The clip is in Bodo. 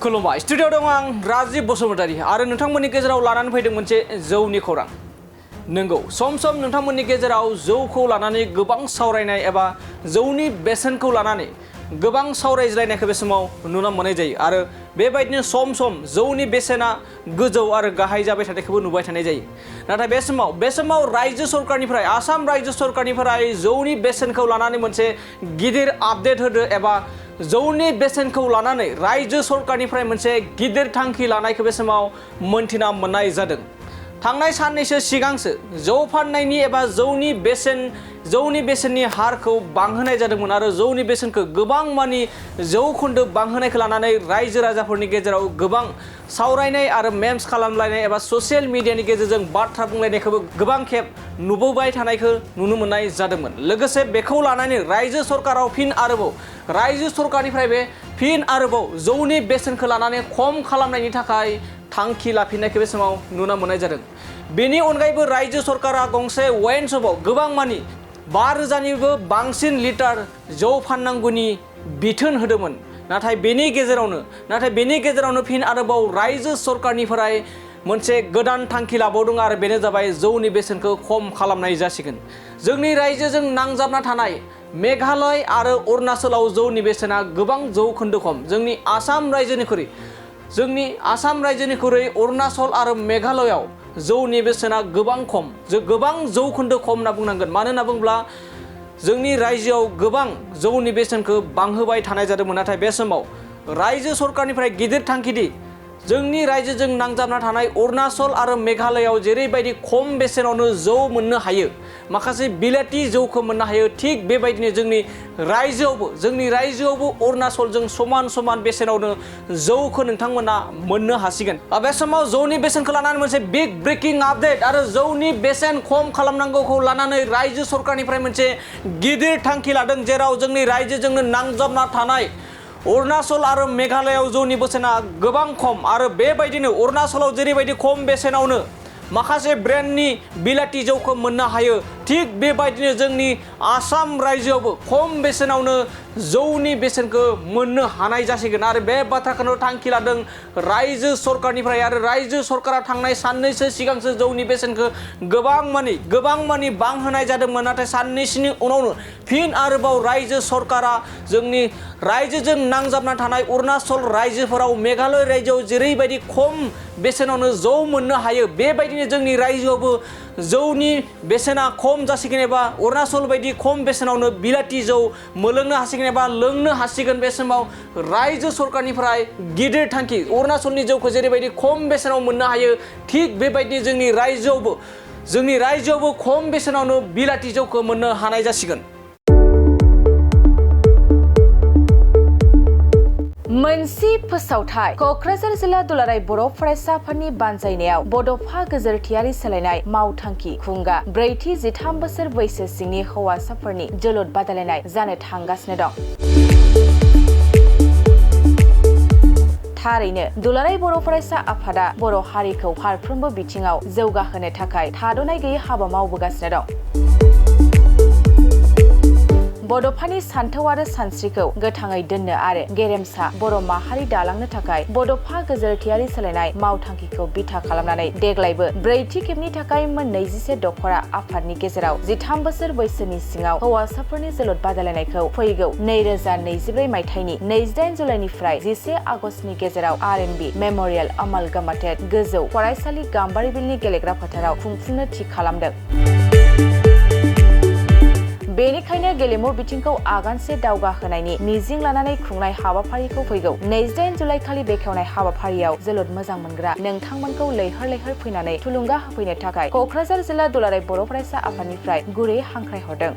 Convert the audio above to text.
खुलुमबाय स्टुडिअ दं आं राजीब बसुमतारी आरो नोंथांमोननि गेजेराव लानानै फैदों मोनसे जौनि खौरां। नंगौ सम सम नोंथांमोननि गेजेराव जौखौ लानानै गोबां सावरायनाय एबा जौनि बेसेनखौ लानानै गोबां सावरायज्लायनायखौ बे समाव नुनो मोननाय जायो आरो बेबायदिनो सम सम जौनि बेसेना गोजौ आरो गाहाय जाबाय थानायखौबो नुबाय थानाय जायो। नाथाय बे समाव रायजो सरकारनिफ्राय आसाम रायजो सरकारनिफ्राय जौनि बेसेनखौ लानानै मोनसे गिदिर आपडेट होदो एबा जौनि बेसेनखौ लानानै रायजो सरकारनिफ्राय मोनसे गिदिर थांखि लानायखौ बे समाव मोनथिना मोननाय जादों। थांनाय साननैसो सिगांसो जौ फाननायनि एबा जौनि बेसेननि हारखौ बांहोनाय जादोंमोन आरो जौनि बेसेनखौ गोबां मानि जौखोन्दो बांहोनायखौ लानानै रायजो राजाफोरनि गेजेराव गोबां सावरायनाय आरो मेम्स खालामलायनाय एबा ससियेल मिडियानि गेजेरजों बाथ्रा बुंलायनायखौबो गोबां खेब नुबोबाय थानायखौ नुनो मोननाय जादोंमोन। लोगोसे बेखौ लानानै रायजो सरकाराव रायजो सरकारनिफ्राय फिन आरोबाव जौनि बेसेनखौ लानानै खम खालामनायनि थाखाय थांखि लाफिननायखौ बे समाव नुनो मोननाय जादों। बेनि अनगायैबो रायजो सरकारा गंसे वाइन शपआव गोबां मानि 5,000निबो बांसिन लिटार जौ फाननांगौनि बिथोन होदोंमोन। नाथाय बेनि गेजेरावनो फिन आरोबाव रायजो सरकारनिफ्राय मोनसे गोदान थांखि लाबावदों आरो बेनो जाबाय जौनि बेसेनखौ खम खालामनाय जासिगोन। जोंनि रायजोजों नांजाबना थानाय मेघालय आरो अरुणाचलाव जौनि बेसेना गोबां जौखोन्दो खम। जोंनि आसाम रायजोनिख्रुइ अरुणाचल आरो मेघालयआव जौनि बेसेना गोबां खम, गोबां जौखोन्दो खम होनना बुंनांगोन। मानो होनना बुङोब्ला जोंनि रायजोआव गोबां जौनि बेसेनखौ बांहोबाय थानाय जादोंमोन। नाथाय बे समाव रायजो सरकारनिफ्राय गिदिर थांखिदि जोंनि रायजोजों नांजाबना थानाय अरुणाचल आरो मेघालयआव जेरैबायदि खम बेसेनावनो जौ मोननो हायो, माखासे बिलाथि जौखौ मोननो हायो, थिग बेबायदिनो जोंनि रायजोआवबो अरुणाचलजों समान बेसेनावनो जौखौ नोंथांमोना मोननो हासिगोन। बे समाव जौनि बेसेनखौ लानानै मोनसे बिग ब्रेकिं आपडेट आरो जौनि बेसेन खम खालामनांगौखौ लानानै रायजो सरकारनिफ्राय मोनसे गिदिर थांखि लादों, जेराव जोंनि रायजोजोंनो नांजाबना थानाय अरुणाचल आरो मेघालयआव जौनि बेसेना गोबां खम आरो बेबायदिनो अरुणाचलाव जेरैबायदि खम बेसेनावनो माखासे ब्रेन्डनि बिलाथि जौखौ मोननो हायो, थिग बेबायदिनो जोंनि आसाम रायजोआवबो खम बेसेनावनो जौनि बेसेनखौ मोननो हानाय जासिगोन आरो बे बाथ्राखौनो थांखि लादों रायजो सरकारनिफ्राय। आरो रायजो सरकारा थांनाय साननैसो सिगांसो जौनि बेसेनखौ गोबां मानि बांहोनाय जादोंमोन। नाथाय साननैसोनि उनावनो फिन आरोबाव रायजो सरकारा जोंनि रायजोजों नांजाबना थानाय अरुणाचल रायजोफोराव मेघालय रायजोआव जेरैबायदि खम बेसेनावनो जौ मोननो हायो, बेबायदिनो जोंनि रायजोआवबो जौनि बेसेना खम जासिगोन एबा अरुणाचल बायदि खम बेसेनावनो बिलाथि जौ मोलोंनो हासिगोन एबा लोंनो हासिगोन। बे समाव रायजो सरकारनिफ्राय गिदिर थांखि, अरुणाचलनि जौखौ जेरैबायदि खम बेसेनाव मोननो हायो, थिग बेबायदिनो जोंनि रायजोआवबो खम बेसेनावनो बिलाथि जौखौ मोननो हानाय जासिगोन। मोनसे फोसावथाय क'क्राझार जिल्ला दुलाराय बर' फरायसा आफादनि बानजायनायाव बड'फा गोजोरथियारि सोलायनाय मावथांखि खुंगा 4-13 बोसोर बैसो सिंनि हौवासाफोरनि जोलुर बादायलायनाय जानो थांगासिनो दं। थारैनो दुलाराय बर' फरायसा आफादा बर' हारिखौ फारफ्रोमबो बिथिङाव जौगाहोनो थाखाय थाद'नाय गैयै हाबा मावबोगासिनो दं। बड'फानि सान्थौ आरो सानस्रिखौ गोथाङै दोननो आरो गेरेमसा बर' माहारि दालांनो थाखाय बड'फा गोजोरथियारि सोलायनाय मावथांखिखौ बिथा खालामनानै देग्लायबो 4थि खेबनि थाखाय मोन 21 दख'रा आफादनि गेजेराव 13 बोसोर बैसोनि सिङाव हौवासाफोरनि जोलुर बादायलायनायखौ फैगौ 2024 मायथाइनि 28 जुलाइनिफ्राय 11 आगस्तनि गेजेराव RNB मेम'रियेल अमालगामाटेड गोजौ फरायसालि गाम्बारिबिलनि गेलेग्रा फोथाराव खुंफुंनो थि खालामदों। बेनिखायनो गेलेमु बिथिंखौ आगानसे दावगाहोनायनि मिजिं लानानै खुंनाय हाबाफारिखौ फैगौ 28 जुलाइ खालि बेखेवनाय हाबाफारियाव जोलुर मोजां मोनग्रा नोंथांमोनखौ लैहोर फैनानै थुलुंगा होफैनो थाखाय क'क्राझार जिल्ला दुलाराय बर' फरायसा आफादनिफ्राय गुरै हांख्रायहरदों।